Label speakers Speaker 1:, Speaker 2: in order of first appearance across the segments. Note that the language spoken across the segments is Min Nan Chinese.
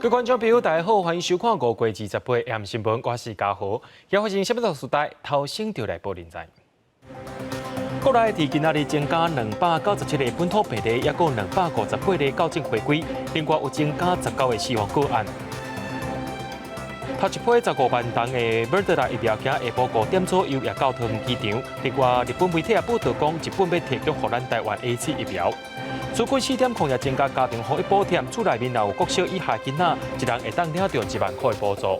Speaker 1: 各位觀眾朋友，大家好，歡迎收看5月28 AM 新聞，我是嘉豪。今發生啥物大事代，頭先就來報您知。國內佇今仔日增加297個本土病例，抑閣258個確診回歸，另外有增加19個死亡個案。頭一批15萬劑的莫德納疫苗，今下晡5點左右也到桃園機場。另外，日本媒體也報道講，日本欲提供予咱台灣 AZ 疫苗。紓困4.0也增加家庭防疫補貼，厝內面若有國小以下囡仔，一人會當領著1萬塊補助。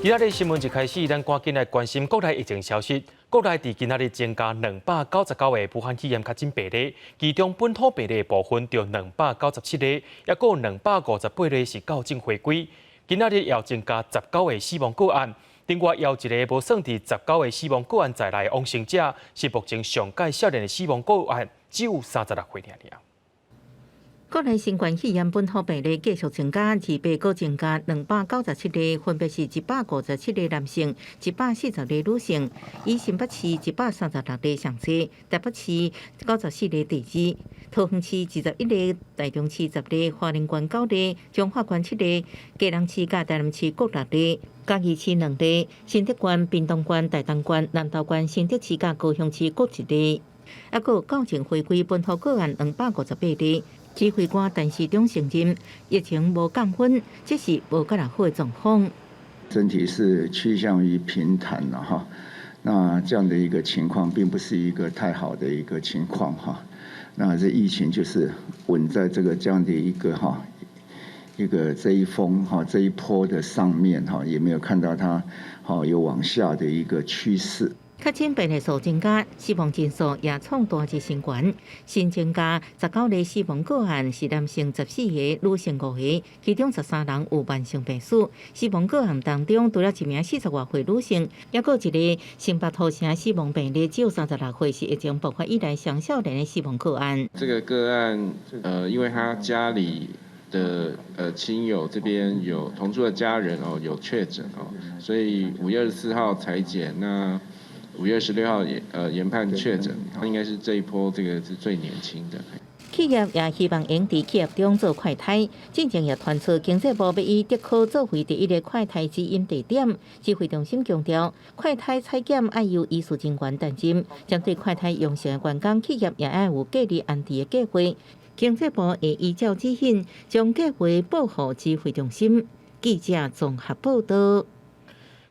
Speaker 1: 今仔日新聞一開始，咱趕緊來關心國內疫情消息。國內佇今仔日增加299個武漢肺炎確診病例，其中本土病例部分著297個，抑閣有258例是確診回歸。今仔日又增加十九個死亡個案，另外有一個無算佇十九個死亡個案在內的往生者，是目前上屆少年的死亡個案，只有36歲爾爾。
Speaker 2: 國內新冠肺炎本土病例繼續增加，28閣增加297例，分別是157個男性，140個女性。以新北市136例上濟，台北市94例第二，桃園市21例，台中市10例，花蓮縣9例，彰化縣7例，基隆市佮台南市各6例，嘉義市2例，新竹縣、屏東縣、台東縣、南投縣、新竹市佮高雄市各1例。抑閣確診回歸本土個案258例。指揮官陳時中承認，疫情無降溫，這是無閣來好的狀況。
Speaker 3: 整體是趨向於平坦了哈，那這樣的一個情況，並不是一個太好的一個情況哈。那這疫情就是穩在這個這樣的一個哈，一個這一峰哈這一波的上面哈，也沒有看到它哈有往下的一個趨勢。
Speaker 2: 確診病例數增加，死亡人數也創單日新高。新增加19例死亡個案是男性14個，女性5個，其中13人有慢性病史。死亡個案當中，除了一名40外歲女性，抑閣一個新北土城死亡病例，只有36歲，是疫情爆發以來上少年的死亡個案。
Speaker 4: 這個個案，因為他家裡的親友這邊有同住的家人哦有確診哦，所以5月24號採檢那。5月26號研判確診，應該是這一波這個是最年輕的。
Speaker 2: 企業也希望用佇企業中做快篩，進前也傳出經濟部欲以竹科作為第一个快篩指引地點。指揮中心強調，快篩採檢愛由醫事人員擔任，針對快篩陽性的員工，企業也愛有隔離安置的計劃。經濟部會依照指引，將計劃報予指揮中心。記者綜合報道。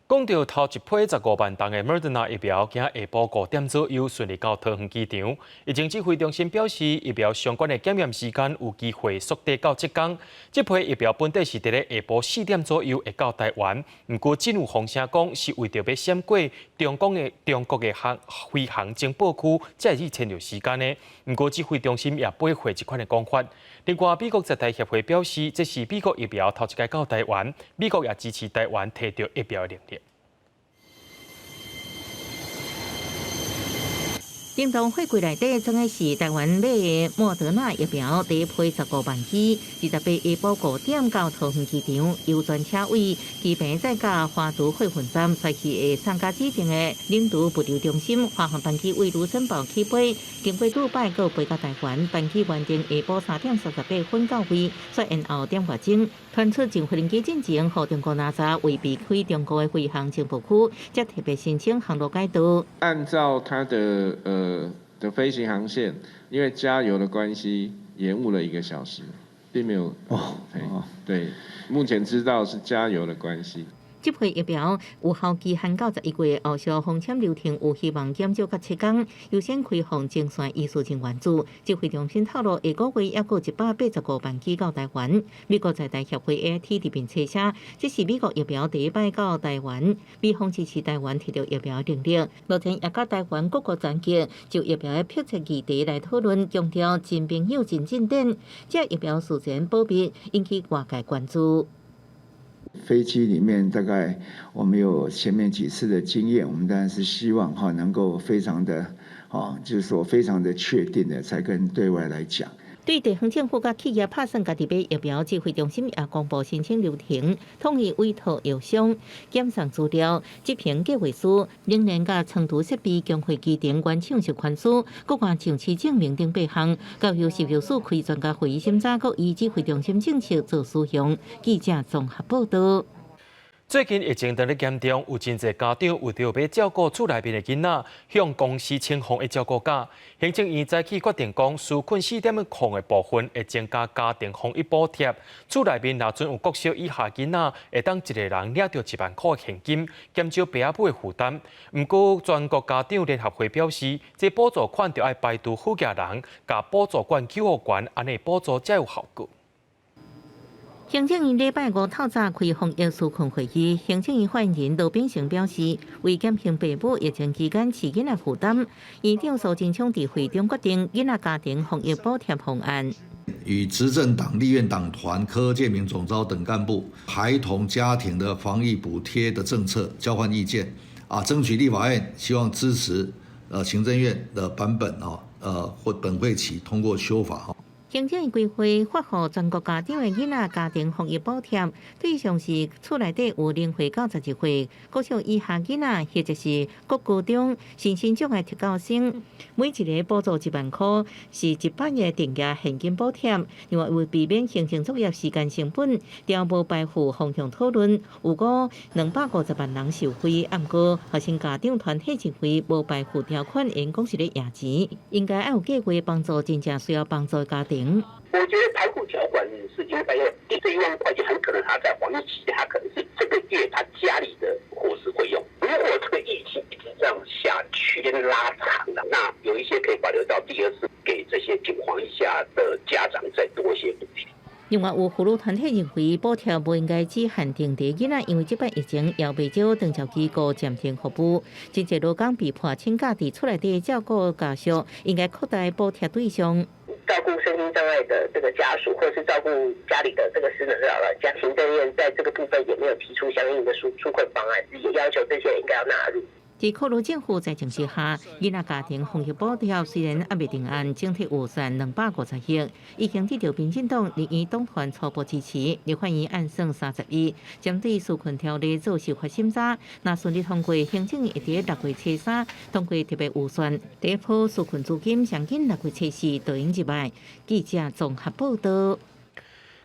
Speaker 1: 講到頭一批15萬劑的莫德納疫苗，今下晡5點左右順利到桃園機場。疫情指揮中心表示，疫苗相關的檢驗時間有機會縮短到7天。這批疫苗本底是佇咧下晡4點左右會到台灣，毋過真有風聲講是為著欲閃過中國的航飛航情報區，才會去遷就時間的。毋過指揮中心也駁回這款的講法。另外，美國在台協會表示，這是美國疫苗頭一擺到台灣，美國也支持台灣提著疫苗的能力。
Speaker 2: 冷凍貨櫃內底裝的是台灣買的莫德納疫苗，第一批15萬劑，28下晡5點到桃園機場，由專車位機坪載到華都貨運站，隨去會送到指定的冷儲物流中心。華航班機為盧森堡起飛，經過杜拜閣飛到台灣，班機原定下晡3點38分到位，卻延後點外鐘。傳出上飛機進前，予中國 NASA 為避開中國的飛航情報區，才特別申請航路改道。
Speaker 4: 按照它的飛行航線，因為加油的關係，延誤了1個小時，並沒有哦。對，目前知道是加油的關係。
Speaker 2: 這批疫苗有效期限到11月，後續風險流程有希望減少到7天，優先開放前線醫事人員組。指揮中心透露，下個月抑閣185萬劑到台灣。美國在台協會 AIT 佇面冊寫，這是美國疫苗第一擺到台灣，美方支持台灣提著疫苗能力。目前也佮台灣各國專家就疫苗的迫切議題來討論，強調真朋友真進展。這疫苗事前保密，引起外界關注。
Speaker 3: 飛機裡面大概我們有前面幾次的經驗，我們當然是希望哈能夠非常的，就是說非常的確定的才跟對外來講。
Speaker 2: 對地方政府佮企業拍算家己買疫苗，指揮中心也公布申請流程，統一委託藥商檢送資料、執行計劃書，仍然佮倉儲設備、工會基層、原廠授權書、國外上市證明等八項，交由食藥署開專家會議審查，閣依指揮中心政策做使用。記者綜合報道。
Speaker 1: 最近疫情當咧嚴重，有真濟家長為著欲照顧厝內面的囡仔，向公司請防疫照顧假。行政院早起決定講，紓困4.0的部分會增加家庭防疫補貼。厝內面若準有國小以下囡仔，會當一個人領著1萬箍的現金，減少爸仔母的負擔。毋過，全國家長聯合會表示，這補助款著愛排除好額人，共補助款給予懸，按呢補助才有效果。
Speaker 2: 行政院禮拜五透早開防疫紓困會議，行政院發言人羅秉成表示，為減輕爸母疫情期間飼囡仔負擔，院長蘇貞昌佇會中決定囡仔家庭防疫補貼方案。
Speaker 5: 與執政黨立院黨團柯建銘總召等幹部，孩童家庭的防疫補貼的政策交換意見，啊，爭取立法院希望支持，行政院的版本啊，或本會期通過修法。
Speaker 2: 行政院規劃發予全國家長的囡仔家庭防疫補貼，對象是厝內底有0歲到12歲、國小以下囡仔，或者是國高中身心障礙特教生，每一个補助1萬箍，是一百日定額現金補貼。另外，為避免行政作業時間成本，調無排富方向討論，有估250萬人受惠。毋過，學生家長團體認為無排富條款，因講是咧掖錢，應該愛有計劃幫助真正需要幫助的家庭。
Speaker 6: 我覺得排富條款是應該要這1萬塊錢，很可能他在防疫期間，他可能是這個月他家裡的伙食費用。如果這個疫情一直這樣下去，拉長了，那有一些可以保留到第二次，給這些緊防疫下的家長再多一些補貼。
Speaker 2: 另外，有婦女團體認為補貼無應該只限定佇囡仔，因為這擺疫情也袂少長照機構暫停服務，真濟勞工被迫請假佇厝內底照顧家屬，應該擴大補貼對象。
Speaker 6: 照顧身心障礙的這個家屬，或是照顧家裡的這個失能老人家，行政院在這個部分也沒有提出相應的紓困方案，也要求這些人應該要納入。
Speaker 2: 佇考慮政府財政之下，囡仔家庭防疫補貼雖然猶未定案，整體預算250億，已經得著民進黨立院黨團初步支持。立法院按算30日針對紓困條例做修法審查，若順利通過，行政院會佇6月初3通過特別預算，第一波紓困資金上緊6月初4就會入來。記者綜合報道。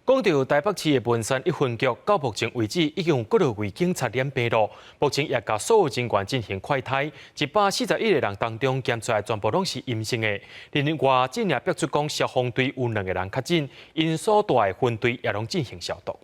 Speaker 1: 講到台北市的文山一分局，到目前為止已經有幾落位警察染病囉。目前也共所有人員進行快篩，141個人當中檢出來全部攏是陰性的。另外，這也逼出講消防隊有兩個人確診，𪜶所蹛的分隊也攏進行消毒。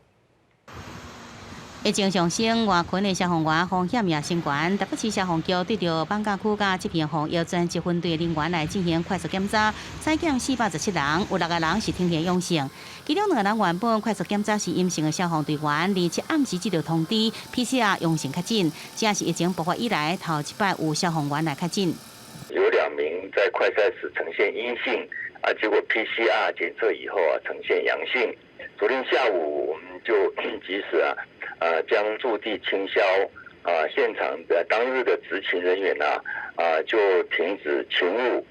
Speaker 7: 疫情上升，外勤的消防員風險也升懸。台北市消防局對著艋舺區佮這片防疫專職分隊的人員來進行快速檢查，採檢417人，有六個人是呈現陽性。其中兩個人原本快速檢查是陰性的消防隊員，27暗時接到通知，PCR 陽性確診，這是疫情爆發以來頭一擺有消防員來確診。
Speaker 8: 有2名在快篩時呈現陰性，啊，結果 PCR 檢測以後啊呈現陽性。昨天下午我們就及時啊，將駐地清消，啊，現場的當日的執勤人員啊，啊，就停止勤務。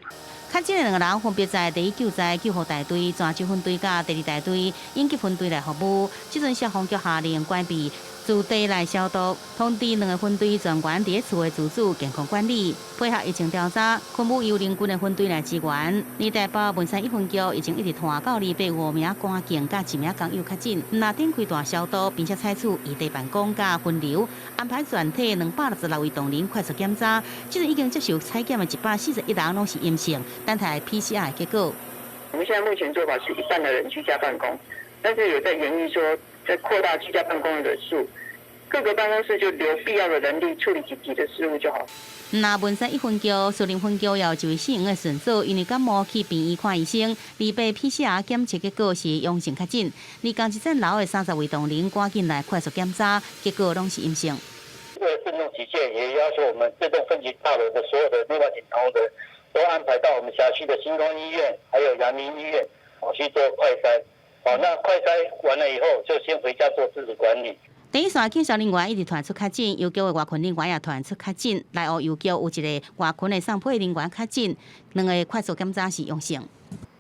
Speaker 7: 確診的兩個人分別在第一救災救護大隊、泉州分隊佮第二大隊應急分隊來服務。這陣消防局下令關閉駐地來消毒，通知兩個分隊專員佇厝的自主健康管理，配合疫情調查，昆武由鄰近的分隊來支援。而台北文山一分局已經一直拖到25名官警佮一名工友確診，毋但開大消毒，並且採取異地辦公佮分流，安排全體266位同仁快速檢查。這陣已經接受採檢的141人攏是陰性，等待 PCR 結果。
Speaker 9: 我們現在目前做法是一半的人居家辦公，但是有在研議說，在擴大居家辦公的人數，各個辦公室就留必要的人力處理緊急的事務就好。
Speaker 7: 那文山一分局、樹林分局也有一位姓黃的巡佐，因為感冒去病院看醫生，28 PCR 檢測結果是陽性確診。而同一層樓的30位同仁趕緊來快速檢查，結果攏是陰性。
Speaker 10: 為了慎重起見，也要求我們這棟分局大樓的所有的內外警同仁都安排到我們轄區的新光醫院，還有陽明醫院，去做快篩。哦，那快篩完了以後，就先回家做自主管理。
Speaker 7: 第一線警消人員一直傳出確診，郵局的外勤人員也傳出確診。內湖郵局有一個外勤的送批人員確診，兩個快速檢查是陽性。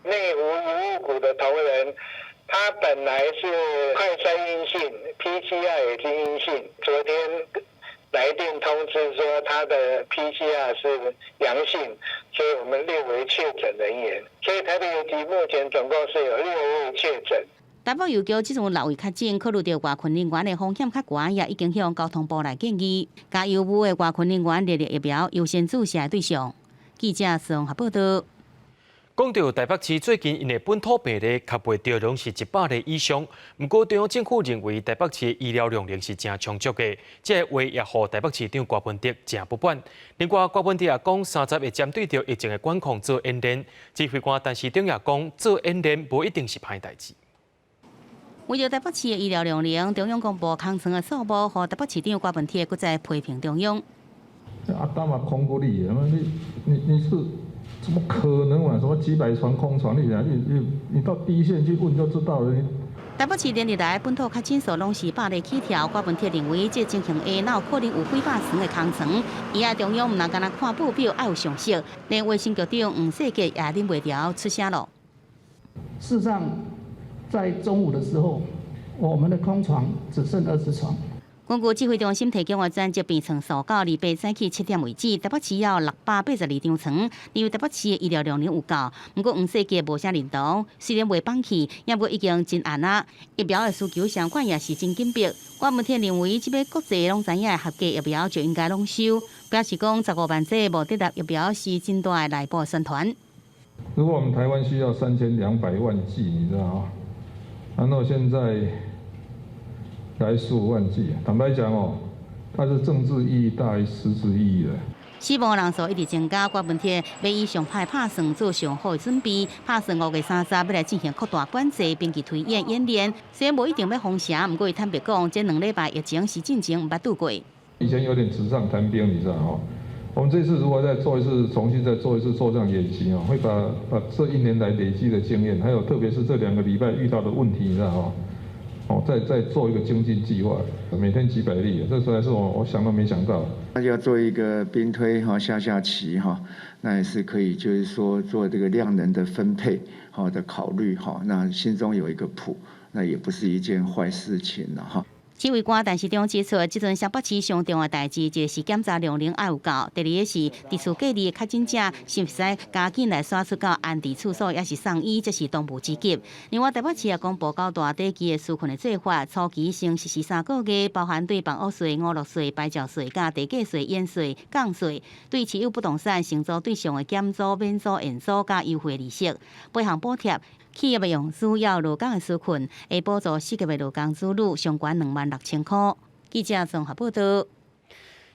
Speaker 11: 內湖漁務股的同仁，他本來是快篩陰性，PCR 也是陰性，昨天來電通知說他的 PCR 是陽性，所以我們列為確診人員。所以台北郵局目前總共是有六位確診。
Speaker 7: 台北郵局這陣有六位確診，考慮著外勤人員的風險較懸，也已經向交通部來建議，共郵務的外勤人員列入疫苗優先注射的對象。記者綜合報道。
Speaker 1: 講著台北市最近𪜶的本土病例確袂著攏是100例以上，毋過中央政府認為台北市的醫療量能是誠充足的，這個話也予台北市長柯文哲誠不滿。另外，柯文哲也講30會針對著疫情的管控做演練，指揮官陳時中也講做演練無一定是歹代誌。
Speaker 7: 為著台北市的醫療量能，中央公布空床的數目，予台北市長柯文哲閣再批評中央。
Speaker 12: 阿當嘛空過你，你你你是？怎麼可能嘛？什麼幾百床空床？你你你你到第一線去問就知道了。
Speaker 7: 台北市連日來本土確診數攏是百例起跳，柯文哲認為這情形下，哪有可能有幾百床的空床？伊愛中央毋通干焦看報表，愛有常識。連衛生局長黃世傑也忍袂牢出聲囉。
Speaker 13: 事實上，在中午的時候，我們的空床只剩20床。
Speaker 7: 根據指揮中心提供的專責病床數，到28早起7點為止，台北市有682張床，認為台北市的醫療量能有夠。毋過黃世傑無啥認同，雖然袂放棄，也毋過已經真絚啊。疫苗的需求相關也是真緊迫。柯文哲認為，這擺國際攏知影合格疫苗就應該攏收，表示講15萬劑無得納疫苗是真大的內部宣傳。
Speaker 12: 如果我們台灣需要3200萬劑，你知道嗎？然後現在來15萬劑，坦白講哦，它是政治意義大於實質意義的。
Speaker 7: 死亡人數一直增加，柯文哲欲以上歹拍算做上好的準備，拍算5月30欲來進行擴大管制、兵棋推演演練。雖然無一定欲封城，毋過伊坦白講，這兩禮拜疫情是進前毋捌拄過。
Speaker 12: 以前有點紙上談兵，你知道嗎？我們這次如果再做一次，重新再做一次做這樣演習哦，會把這一年來累積的經驗，還有特別是這兩個禮拜遇到的問題，你知道嗎？哦，再做一個精進計劃，每天幾百例，這實在是我想都沒想到。
Speaker 3: 那要做一個兵推哈下下棋哈，那也是可以，就是說做這個量能的分配好的考慮哈，那心中有一個譜，那也不是一件壞事情了哈。
Speaker 7: 指揮官陳時中指出，這陣新北市上重要的代誌，一個是檢查量能愛有夠，第二個是佇厝隔離的確診者，是毋是加緊來徙出到安置處所，抑是送醫，這是當務之急。另外，台北市也公布較大短期的紓困的做法，初期先實施3個月，包含對房屋稅、娛樂稅、牌照稅、佮地價稅、煙稅、降稅，對持有不動產承租對象的減租、免租、延租佮優惠利息，八項補貼。企業的融資抑有勞工的紓困，會補助四級的勞工子女上懸26,000箍。記者綜合報道。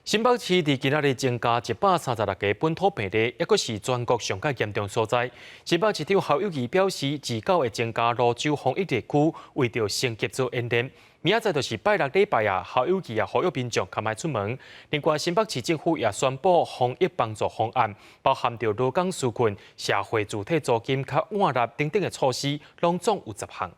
Speaker 1: 新北市佇今仔日增加136個本土病例，抑閣是全國上較嚴重所在。新北市長侯友宜表示，自九會增加蘆洲防疫特區，為著升級做演練。明仔載就是拜六禮拜啊，侯友宜也呼籲民眾較莫出門。另外，新北市政府也宣布防疫幫助方案，包含著勞工紓困、社會住宅租金較按納等等的措施，攏總有10項。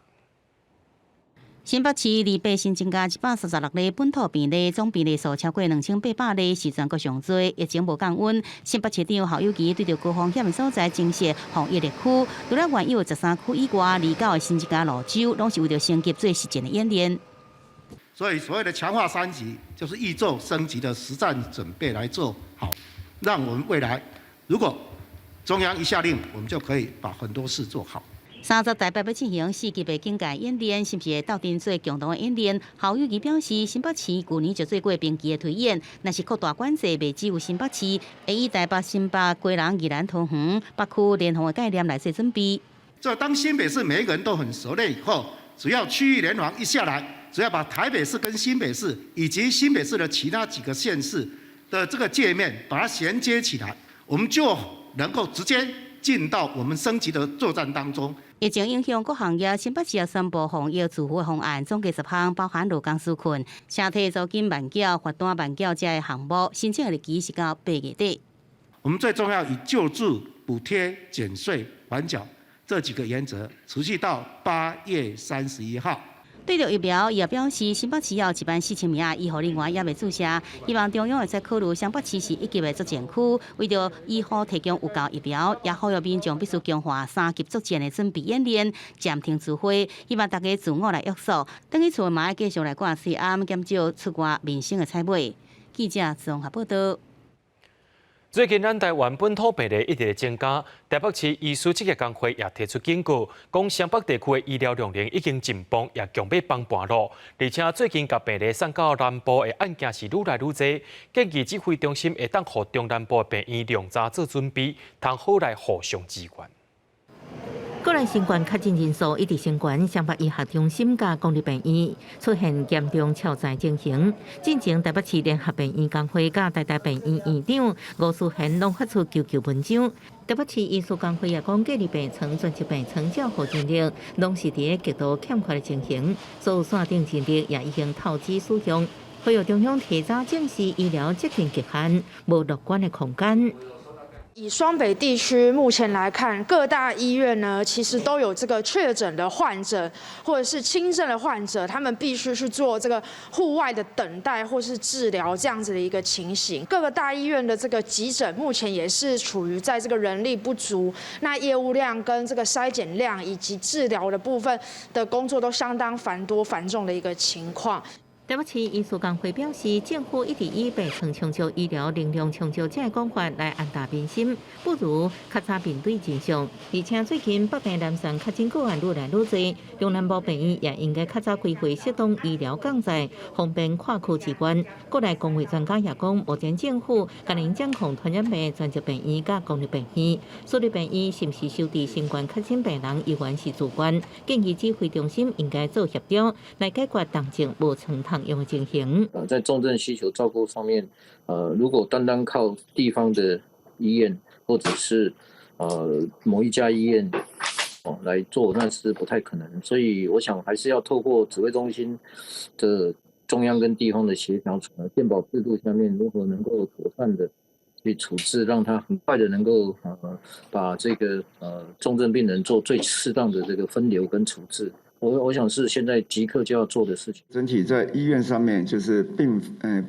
Speaker 7: 新北市28新增加136例本土病例，總病例數超過2800例，是全國上濟。疫情無降溫。新北市長侯友宜對著高風險的所在增設防疫特區，除了原有13區以外，29的新增加蘆洲，攏是為著升級做實戰的演練。
Speaker 14: 所以所謂的強化三級，就是預做升級的實戰準備來做好，讓我們未來如果中央一下令，我們就可以把很多事做好。
Speaker 7: 30台北欲進行四級的警戒演練，是毋是會鬥陣做共同的演練？侯友宜表示，新北市舊年就做過兵棋的推演，若是擴大管制，袂只有新北市，會以台北、新北、基隆、宜蘭、桃園、北區聯防的概念來做準備。
Speaker 14: 這當新北市每一個人都很熟練以後，只要區域聯防一下來，只要把台北市跟新北市以及新北市的其他幾個縣市的這個界面把它銜接起來，我們就能夠直接進到我們升級的作戰當中。
Speaker 7: 疫情影響各行業，新北市也宣布防疫住戶的方案，總計10項，包含勞工紓困、社體租金慢繳、罰單慢繳這个項目，申請的日期是到8月底。
Speaker 14: 我們最重要以救助、補貼、減稅、緩繳這幾個原則，持續到8月31號。
Speaker 7: 對著疫苗，伊也表示，新北市有14,000名醫護人員猶未注射，希望中央會使考慮雙北市是一級的作戰區，為著醫護提供有夠疫苗，也呼籲民眾必須強化三級作戰的準備演練，暫停聚會，希望大家自我來約束。轉去厝嘛愛繼續來掛喙罨，減少出外民生的採買。記者綜合報道。
Speaker 1: 最近，咱台灣本土病例一直增加，台北市醫師職業工會也提出警告，講雙北地區的醫療量能已經緊繃，也強欲崩盤囉。而且最近共病例送到南部的案件是愈來愈多，建議指揮中心會當予中南部的病院量早做準備，通好來互相支援。
Speaker 2: 國內新冠確診人數一直升懸，雙北醫學中心佮公立病院出現嚴重超載情形。進前台北市聯合病院工會佮台大病院院長吳思賢攏發出求救文章。台北市醫師工會也講，隔離病床、專責病床照護人力，攏是佇極度欠缺的情形，所有線頂人力也已經透支使用。呼籲中央提早正視醫療接近極限，無樂觀的空間。
Speaker 15: 以雙北地區目前來看，各大醫院呢，其實都有這個確診的患者，或者是輕症的患者，他們必須去做這個戶外的等待或是治療這樣子的一個情形。各個大醫院的這個急診目前也是處於在這個人力不足，那業務量跟這個篩檢量以及治療的部分的工作都相當繁多繁重的一個情況。
Speaker 2: 台北市醫師工會表示，政府一直以病床充足、醫療能量充足這個講法來安撫民心，不如較早面對真相。而且最近北病南送確診個案愈來愈多，中南部病院也應該較早規劃適當醫療降載，方便跨區支援。國內公衛專家也講，目前政府干焦掌控傳染病專責病院佮公立病院，私立病院是毋是收治新冠確診病人猶原是自願，建議指揮中心應該做協調來解決當前無床通用的情形。
Speaker 16: 在重症需求照顧上面，如果單單靠地方的醫院或者是某一家醫院哦來做，那是不太可能。所以我想還是要透過指揮中心的中央跟地方的協調，健保制度下面如何能夠妥善的去處置，讓他很快的能夠把這個重症病人做最適當的這個分流跟處置。我想是現在即刻就要做的事情。
Speaker 3: 整體在醫院上面，就是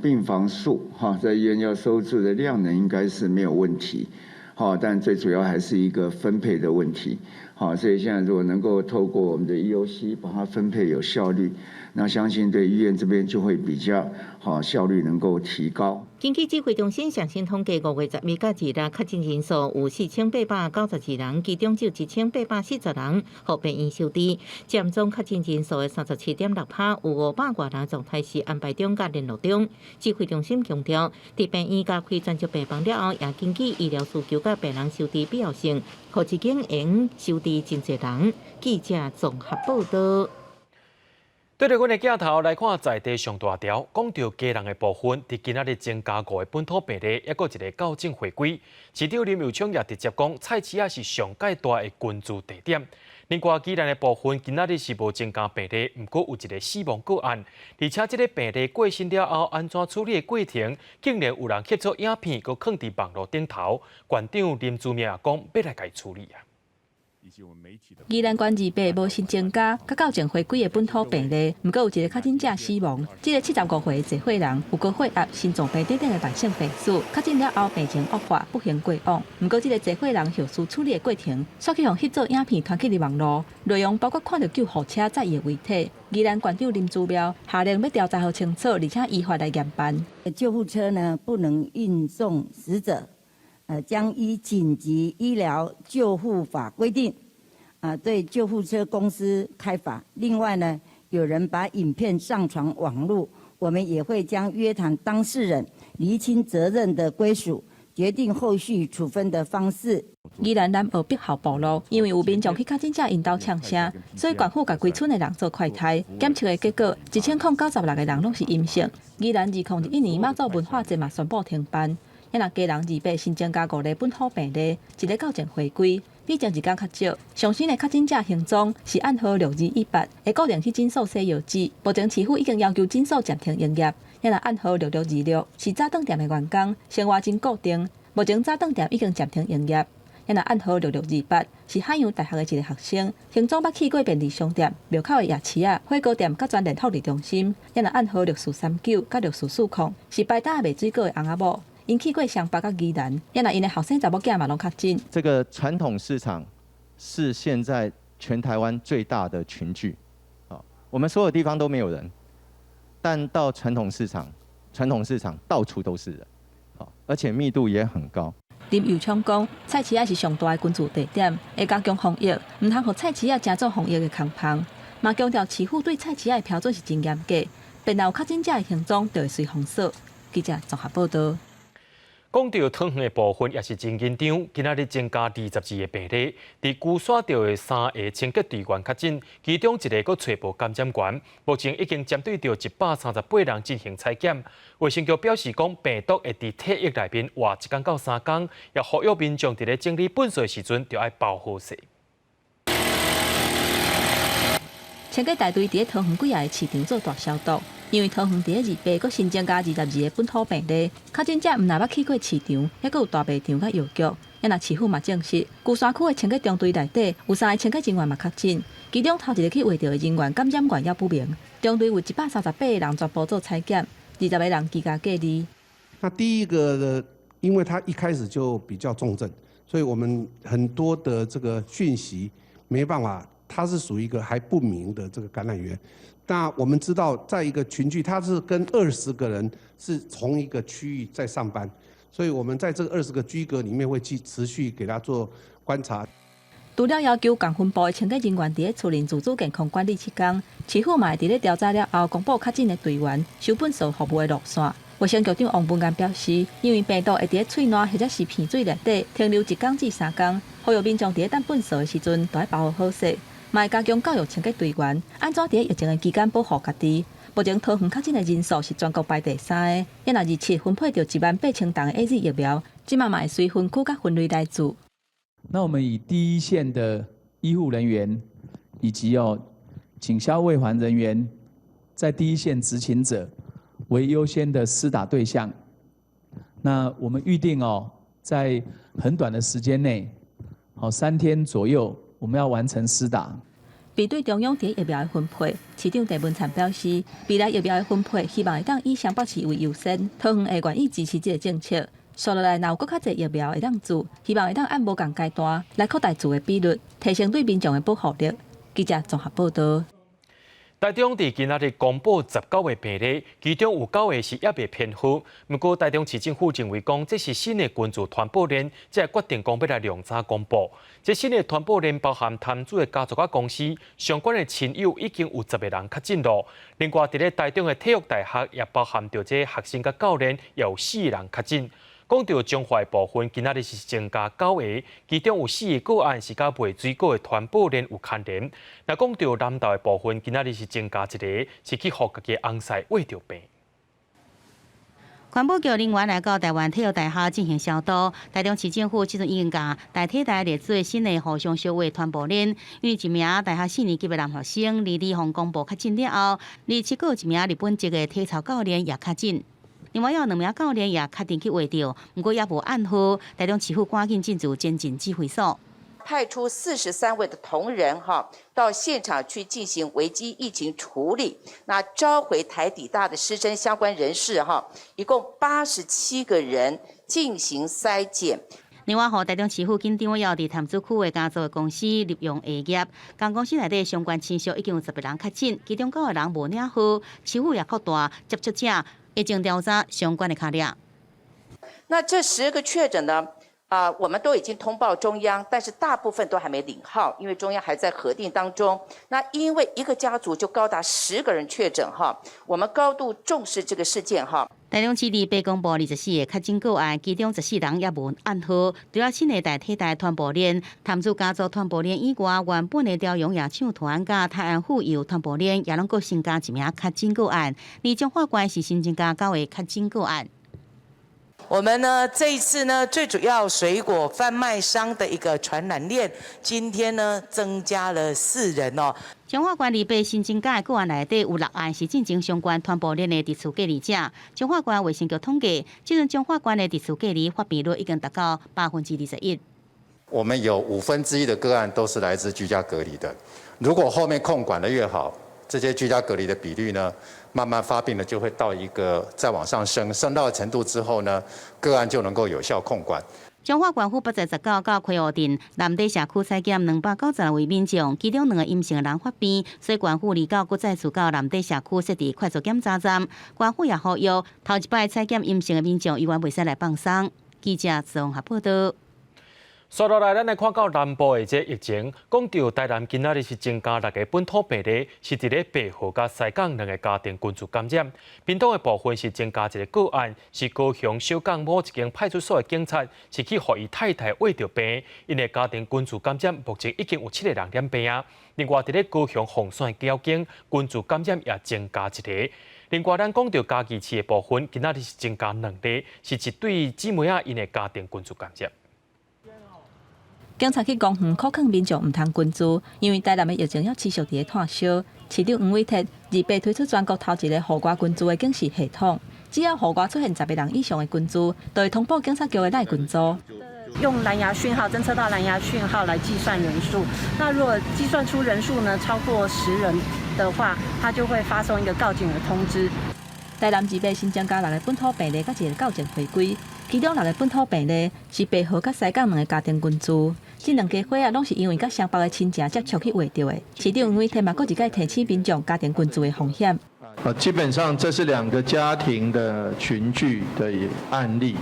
Speaker 3: 病房數哈，在醫院要收治的量能應該是沒有問題，好，但最主要還是一個分配的問題，好，所以現在如果能夠透過我們的 EOC 把它分配有效率，那相信對醫院這邊就會比較好，效率能夠提高。
Speaker 2: 根據指揮中心上新統計，5月11至26確診人數有4892人，其中有1840人予病院收治，佔總確診人數的37.6%，有500外人狀態是安排中佮聯絡中。指揮中心強調，佇病院加開專責病房了後，也根據醫療需求佮病人收治必要性，予一間會用收治真濟人。記者綜合報道。
Speaker 1: 對著阮的鏡頭來看，在地上大條，講著基隆的部分，佇今仔日增加五个本土病例，抑閣一個校正回歸。市長林右昌也直接講，菜市仔是上蓋大的群聚地點。另外，宜蘭的部分今仔日是無增加病例，毋過有一個死亡個案，而且這个病例過身了後，按怎處理的過程，竟然有人翕做影片，閣囥佇網路頂頭。縣長林姿妙也講，欲來共伊處理啊。
Speaker 17: 宜蘭縣28無新增加，佮校正回歸的本土病例，毋過有一個確診者死亡。這個75歲的濟歲人有高血壓、心臟病等等的慢性病史，確診了後病情惡化，不幸過往。毋過這個濟歲人後事處理的過程，煞去予翕做影片傳去佇網路，內容包括看著救護車載伊的遺體。宜蘭縣長林姿妙下令欲調查予清楚，而且依法來嚴辦。
Speaker 18: 救護車呢不能運送死者。將依緊急醫療救護法規定，啊，對救護車公司開罰。另外呢，有人把影片上傳網路，我們也會將約談當事人，釐清責任的歸屬，決定後續處分的方式。
Speaker 17: 宜蘭南澳碧後部落，因為有民眾去確診者𪜶兜嗆聲，所以縣府共規村的人做快篩檢測的結果，1096個人攏是陰性。宜蘭2021年媽祖文化節嘛宣布停辦。若基隆28新增加五例本土病例，一个校正回歸，比前一工較少。上新的確診者行蹤是案號6218，會固定去診所洗藥紙。目前市府已經要求診所暫停營業。若案號6626是早頓店的員工，生活真固定。目前早頓店已經暫停營業。也若案號6628，是海洋大學的一个學生，行蹤捌去過便利商店、廟口的夜市仔、火鍋店、佮全聯福利中心。也若案號6439佮6440，是擺擔賣水果的翁仔某，𪜶去過雙北佮宜蘭。也若𪜶的後生查某囝嘛攏確診。
Speaker 19: 這個傳統市場是現在全台灣最大的群聚，啊，我們所有地方都沒有人，但到傳統市場，傳統市場到處都是人，而且密度也很高。
Speaker 17: 林右昌講，菜市仔是上大的群聚地點，會加強防疫，毋通予菜市仔成做防疫的空棚。嘛強調市府對菜市仔的標準是真嚴格，便若有確診者的行蹤，就會隨封鎖。記者綜合報道。
Speaker 1: 講到桃園的部分也是真緊張，今仔日增加22個病例，佇龜山島的三个清潔隊員確診，其中一个閣揣無感染源，目前已經針對著138人進行採檢。衛生局表示講，病毒會佇體液內面活一工到三工，也呼籲民眾佇咧整理糞埽的時陣，著愛包好勢。
Speaker 17: 清潔大隊佇咧桃園幾仔個市場做大消毒。因為桃園佇咧28閣新增加22個本土病例，確診者毋但捌去過市場，猶閣有大賣場佮藥局。也若市府嘛證實，龜山區的清潔中隊內底有三个清潔人員嘛確診，其中頭一个去畫著的人員感染源猶不明。中隊有138個人全部做採檢，20個人居家隔離。
Speaker 20: 那第一個呢，因為他一開始就比較重症，所以我們很多的這個訊息沒辦法，它是屬於一個還不明的這個感染源。那我們知道，在一個群聚，他是跟20個人是同一個區域在上班，所以我們在這個20個居格裡面會去持續給他做觀察。
Speaker 17: 除了要求共分部的清潔人員佇咧厝內自主健康管理七工，市府嘛會佇咧調查了後公布確診的隊員收糞埽服務的路線。衛生局長王文源表示，因為病毒會佇咧喙瀾或者是鼻水內底停留一工至三工，呼籲民眾佇咧擲糞埽的時陣，著愛包好勢。嘛會加強教育清潔隊員，按怎佇咧疫情的期間保護家己。目前桃園確診的人數是全國排第三个，也若27分配著18000筒的 AZ 疫苗，這馬嘛會隨分區佮分類來注。
Speaker 21: 那我們以第一線的醫護人員以及警消衛環人員，在第一線執勤者為優先的施打對象。那我們預定在很短的時間內，3天左右，我們要完成施打。
Speaker 17: 面對中央佇疫苗的分配，市長鄭文燦表示，未來疫苗的分配希望會當以雙北市為優先，桃園會願意支持這个政策。紲落來，若有閣較濟疫苗會當注，希望會當按無仝階段來擴大注的比率，提升對民眾的保護力。記者綜合報道。
Speaker 1: 台中佇今仔日公布19個病例，其中有九個是猶未編號。毋過台中市政府認為講，這是新的群聚傳播鏈，才會決定講欲來量早公布。這新的傳播鏈包含譚子的家族佮公司相關的親友已經有10個人確診囉。另外，佇咧台中的體育大學也包含著這學生佮教練，也有四個人確診。講到彰化的部分，今仔日是增加九個，其中有四个個案是佮賣水果的傳播鏈有牽連。若講到南投的部分，今仔日是增加一个，是去予家己翁婿穢著病。
Speaker 7: 環保局人員來到臺灣體育大學進行消毒。台中市政府這陣已經共大體大列做新的互相相話傳播鏈，因為一名大學四年級的男學生，22號公布確診了後，27閣有一名日本籍的體操教練也確診。另外有兩名教練也確定去穢著，毋過猶無案號。台中市府趕緊進駐前進指揮所，
Speaker 22: 派出43位的同仁哈到現場去進行危機疫情處理。那召回台體大的師生相關人士哈，一共87個人進行篩檢。
Speaker 7: 另外，予台中市府緊張了佇潭子區的家族的公司立用下業，共公司內底相關親屬已經有10個人確診，其中九個人無領號，市府也擴大接觸者。已經調查相關的卡列。
Speaker 22: 那這10個確診呢？啊，我們都已經通報中央，但是大部分都還沒領號，因為中央還在核定當中。那因為一個家族就高達十個人確診哈，我們高度重視這個事件哈。
Speaker 7: 台中市佇八公布24個確診個案，其中14人猶無案號。除了新的大體大傳播鏈、潭子家族傳播鏈以外，原本的朝陽夜唱團佮泰安婦幼傳播鏈，也攏閣新加一名確診個案。而彰化縣是新增加九個確診個案。
Speaker 23: 我們呢，這一次呢，最主要水果販賣商的一個傳染鏈，今天呢增加了四人哦。
Speaker 7: 彰化縣28新增加的個案內底有六案是進前相關傳播鏈的佇厝隔離者。彰化縣衛生局統計，這陣彰化縣的佇厝隔離發病率已經達到21%。
Speaker 4: 我們有1/5的個案都是來自居家隔離的。如果後面控管得越好，這些居家隔離的比率呢，慢慢發病呢就會到一個再往上升，升到程度之後呢，個案就能夠有效控管。
Speaker 7: 彰化縣府八月19到溪湖鎮南底社區採檢296位民眾，其中兩個陰性的人發病，所以縣府29閣再次到南底社區設置快速檢查站。縣府也呼籲頭一擺採檢陰性的民眾，猶原袂使來放鬆。記者綜合報道。
Speaker 1: 紲落來，咱來看到南部的這疫情，講著台南今仔日是增加六个本土病例，是佇咧白河佮西港兩个家庭群聚感染。屏東的部分是增加一个個案，是高雄小港某一間派出所的警察，是去予伊太太穢著病，𪜶的家庭群聚感染，目前已經有七个人染病啊。另外，佇咧高雄鳳山的交警群聚感染也增加一个。另外，咱講著嘉義市的部分，今仔日是增加兩例，是一對姊妹仔𪜶的家庭群聚感染。
Speaker 17: 警察去公園苦勸民眾毋通群聚，因為台南的疫情猶持續佇咧湠燒。市長黃偉哲28推出全國頭一个戶外群聚的警示系統，只要戶外出現10个人以上的群聚，就會通報警察局的 LINE 群組。
Speaker 5: 用藍牙訊號偵測到藍牙訊號來計算人數。那如果計算出人數呢超過10人的話，它就會發送一個告警的通知。
Speaker 17: 台南28新增加六个本土病例，佮一个校正回歸。其中六个本土病例是白河佮西港兩个家庭群聚，這兩家伙仔攏是因為佮雙北的親情接觸去穢著的。市長黃偉哲嘛，閣一擺提醒民眾家庭群聚的風險。
Speaker 6: 啊，基本上這是兩個家庭的群聚的案例。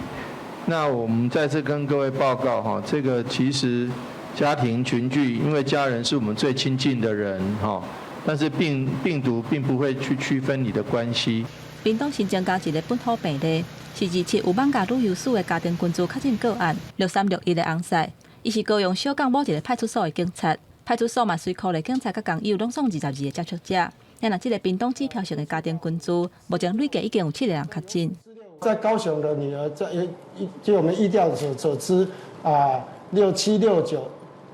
Speaker 6: 那我們再次跟各位報告哈，這個其實家庭群聚，因為家人是我們最親近的人哈，但是病毒並不會去區分你的關係。
Speaker 17: 屏東新增加一個本土病例，是27有艋舺旅遊史的家庭群聚確診個案，6361的翁婿，伊是高雄小港某一个派出所的警察，派出所嘛隨苦力警察佮工友攏總22个接觸者。若這个屏東指標性的家庭群聚，目前累計已經有七个人確診。
Speaker 24: 在高雄的女兒在據我們疫調所知啊，6769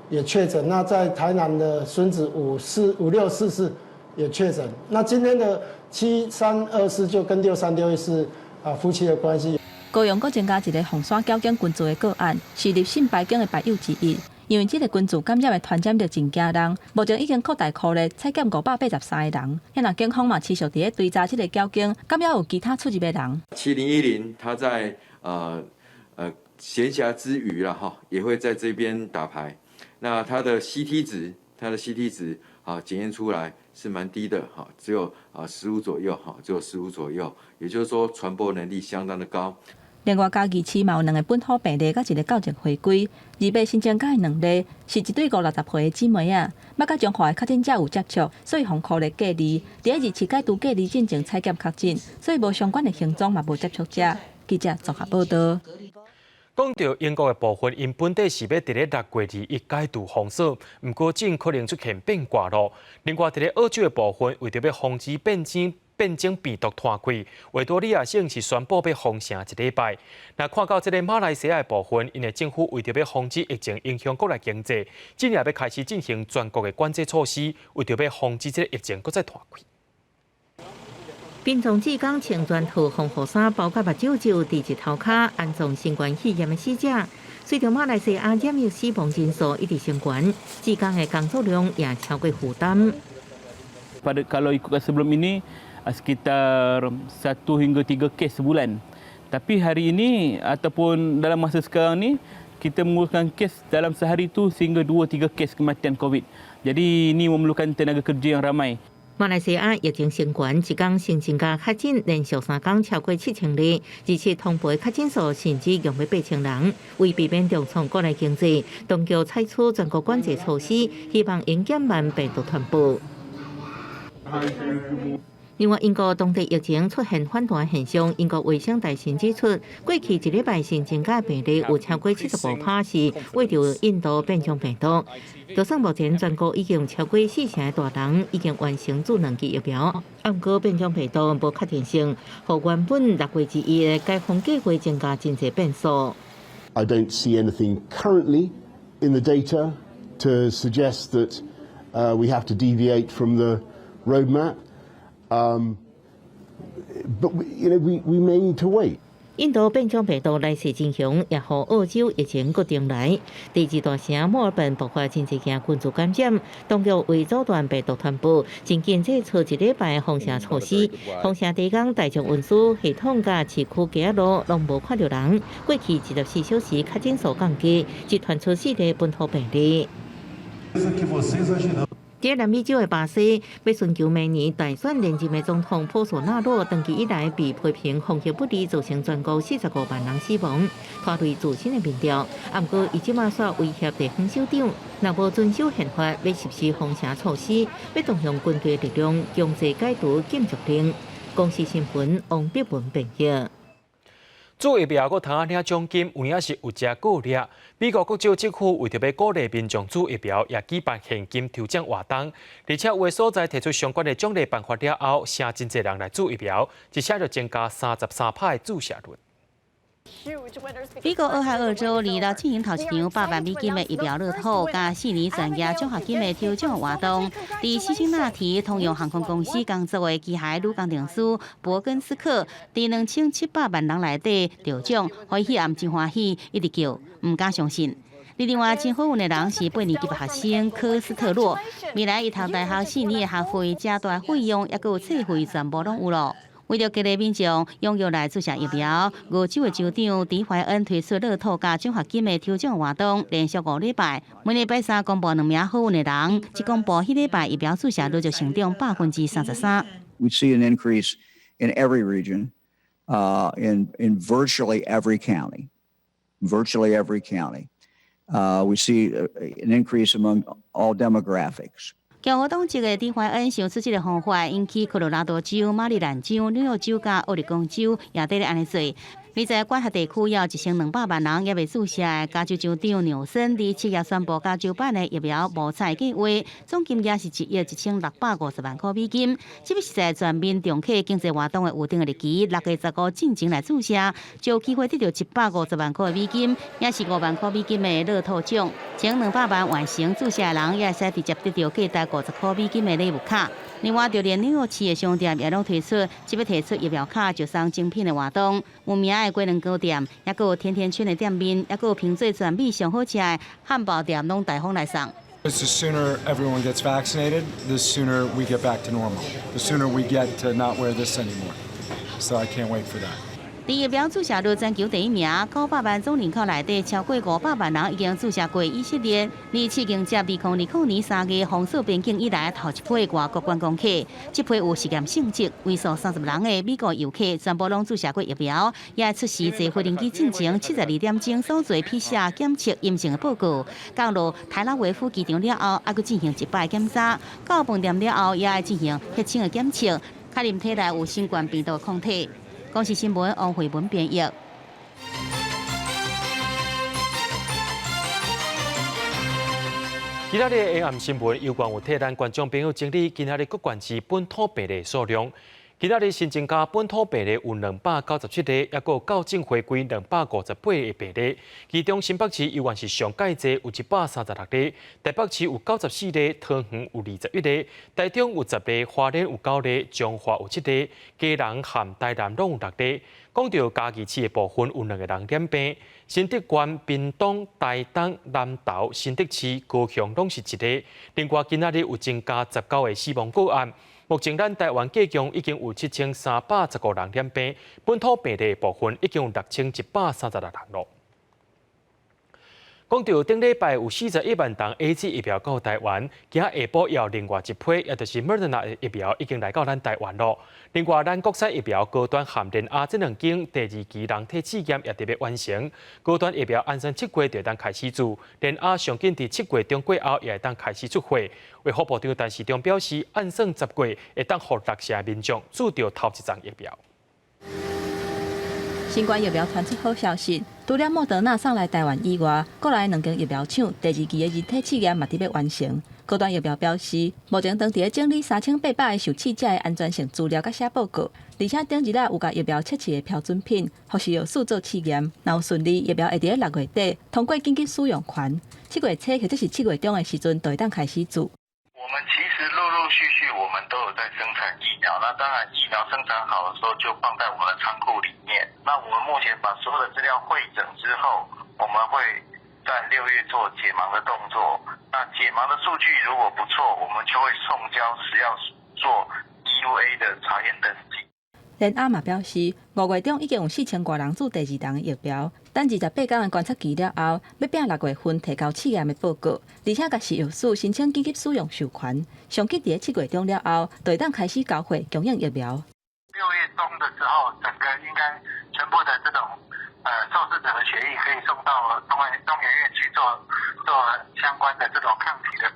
Speaker 24: 也確診。那在台南的孫子545644也確診。那今天的7324就跟6361是啊夫妻的關係。
Speaker 17: 高雄閣增加一个鳳山交警群聚的個案，是立信牌警的牌友之一。因為這个群聚感染的傳染力真驚人，目前已經擴大苦力採檢583個人。若警方嘛持續佇咧追查這个交警，敢猶有其他出入的人。
Speaker 25: 7010，他在閒暇之餘啦，哈，也會在這邊打牌。那他的 CT 值，他的 CT 值啊，檢驗出來是蠻低的，哈，只有啊十五左右，哈，只有十五左右，也就是說傳播能力相當的高。
Speaker 17: 另外，嘉義市嘛有兩个本土病例，佮一个校正回歸。28新增加的兩例是一對五六十歲的姊妹仔，捌佮彰化的確診者有接觸，所以予苦力隔離。佇27解除隔離進前採檢確診，所以無相關的行蹤嘛無接觸者。記者綜合報道。
Speaker 1: 講著英國的部分，𪜶本底是欲佇咧6月21解除封鎖，毋過真可能出現變卦咯。另外，佇咧澳洲的部分，為著欲防止變種病毒拖開，維多利亞省是宣布欲封城一禮拜。若看到這个馬來西亞的部分，𪜶的政府為著欲防止疫情影響國內經濟，今日欲開始進行全國的管制措施，為著欲防止這个疫情閣再拖開。
Speaker 2: 民眾志工穿全套防護衫，包括目睭罩，佇日頭跤安葬新冠肺炎的死者。隨著馬來西亞染疫死亡人數一直升懸，志工的工作量也超過負擔。
Speaker 26: Pada kalau ikutkan sebelum ini sekitar 1 hingga 3 kes sebulan. Tapi hari ini ataupun dalam masa sekarang ni kita menguruskan kes dalam sehari itu sehingga 2 3 kes kematian COVID. Jadi ini memerlukan tenaga kerja yang ramai.
Speaker 2: 馬來西亞疫情升懸，一工新增加確診，連續3工超過7000例，而且通報的確診數甚至用欲8000人。為避免重創國內經濟，當局採取全國管制措施，希望能減慢病毒傳播。另外，英國當地疫情出現反彈現象。英國衛生大臣指出，過去一禮拜新增加病例有超過75%是穢著印度變種病毒。就算目前全國已經有超過四成的大人已經完成注兩劑疫苗，毋過變種病毒無確定性，予原本6月21的解封計劃增加真濟變數。
Speaker 27: I don't see anything currently in the data to suggest that we have to deviate from the roadmap. But we may need to wait.
Speaker 2: 印度變種病毒來勢真兇，也予澳洲疫情閣重來。第二大城墨爾本爆發真濟件群聚感染，當局為阻斷病毒傳播，真緊祭出一禮拜封城措施。封城期間，大眾運輸系統佮市區街仔路攏無看著人。過去24小時確診數降低，只傳出四例本土病例。佇南美洲的巴西，欲尋求明年大選連任的總統波索納羅，長期以來被批評防疫不力，造成全國45萬人死亡，拖累自身的民調。毋過，伊這馬煞威脅地方首長，若無遵守憲法，欲實施封城措施，欲動用軍隊力量強制解除禁足令。公視新聞王碧文編譯。
Speaker 1: 注疫苗閣通啊領獎金，有影是有誠顧慮。美國各州政府為著欲鼓勵民眾注疫苗，也舉辦現金抽獎活動，而且有的所在提出相關的獎勵辦法了後，誠真濟人來注疫苗，一下就增加33%的注射率。
Speaker 7: 美國俄亥俄州2日進行頭一場100萬美金的疫苗樂透，佮4年全額獎學金的抽獎活動。佇辛辛那提通用航空公司工作的機械女工程師伯根斯克，佇2700萬人內底得獎，予伊彼暗真歡喜，一直叫，毋敢相信。另外，真好運的人是8年級學生科斯特洛，未來伊讀大學4年的學費、遮大費用，抑閣有冊費，全部攏有囉。為著激勵民眾踴躍來注射疫苗，俄州的州長迪懷恩推出樂透佮獎學金的抽獎活動，連續5禮拜，每禮拜三公布兩名好運的人，一公布彼禮拜疫苗注射率就成長33%。
Speaker 8: We see an increase in every region, in virtually every county, virtually every county. We see an increase among all demographics.
Speaker 7: 共和黨籍的迪懷恩想出這个方法，引起科羅拉多州、馬里蘭州、紐約州佮奧勒岡州也佇咧按呢做。而在管轄地區有1200萬人猶未注射的加州州長紐森，佇7月宣布加州版的疫苗募採計劃，總金額是1億1650萬塊美金。這筆是在全面重啟經濟活動的預定的日期，6月15進前來注射，就有機會得著150萬塊美金，也是5萬塊美金的樂透獎。前200萬完成注射的人，也會使直接得著價值50塊美金的禮物卡。另外，就連紐約市的商店也攏推出這欲提出疫苗卡就送精品的活動。有名的雞卵糕店，抑閣有甜甜圈的店面，抑閣有評做全美上好食的漢堡店，攏大方來送。
Speaker 9: The sooner everyone gets vaccinated, the sooner we get back to normal. The sooner we get to not wear this anymore. So I can't wait for that.
Speaker 7: 佇疫苗注射率全球第一名，900萬總人口內底超過500萬人已經注射過以色列。而試迎接2020年3月封鎖邊境以來頭一批外國觀光客，這批有實驗性質，為數30人的美國遊客全部攏注射過疫苗，也出示坐飛機進前72點鐘所做 PCR 檢測陰性的報告。降落台拉維夫機場了後，猶閣進行一擺檢查，到飯店了後，也愛進行血清的檢測，確認體內有新冠病毒抗體。公視新聞王慧文編譯。
Speaker 1: 今仔日下暗新聞有關有替咱觀眾朋友整理今仔日各縣市本土病例數量。今仔日新增加本土病例有297例，抑閣校正回歸258个病例。其中新北市猶原是上蓋濟，有136例；台北市有94例，桃園有21例，台中有10例，花蓮有9例，彰化有7例，基隆和台南攏有6例。講到嘉義市的部分，有2個人染病，新竹縣、屏東、台東、南投、新竹市、高雄攏是1例。另外，今仔日有增加19个死亡個案。目前，咱台灣計共已經有7315人染病，本土病例部分已經有6136人囉。講到頂禮拜有41萬劑 AZ 疫苗到台灣，今下晡有另外一批，也就是 Moderna 的疫苗已經來到咱台灣囉。另外，咱國產疫苗高端和聯亞這兩間第二期人體試驗也特別完成。高端疫苗按算7月就會當開始注，聯亞上緊佇7月中過後也會當開始出貨。衛福部長陳時中表示，按算10月會當予六成民眾注著頭一針疫苗。
Speaker 17: 新冠疫苗傳出好消息，除了莫德納送來台灣以外，國內兩間疫苗廠第二期的人體試驗嘛佇欲完成。高端疫苗表示，目前當佇咧整理3800个受試者的安全性資料佮寫報告，而且頂日仔有共疫苗測試的標準品，予食藥署做試驗，若有順利，疫苗會佇咧6月底通過緊急使用權，7月初或者是7月中的時陣，就會當開始注。
Speaker 10: 我們其實實陸陸續續我們都有在生產疫苗，那當然疫苗生產好的時候就放在我們的倉庫裡面。那我們目前把所有的資料彙整之後，我們會在6月做解盲的動作。那解盲的數據如果不錯，我們就會送交食藥署做 EUA 的查驗登記。
Speaker 17: 連阿嘛表示，5月中已經有4000外人注第二針的疫苗，等28天的觀察期了後，欲拼6月份提交試驗的報告，而且共食藥署申請緊急使用授權，上緊佇7月中了後，就會當開始交貨供應疫苗。
Speaker 10: 6月中的時候，整個應該全部的這種受試者的血液可以送到中研院去做相關的這種抗體的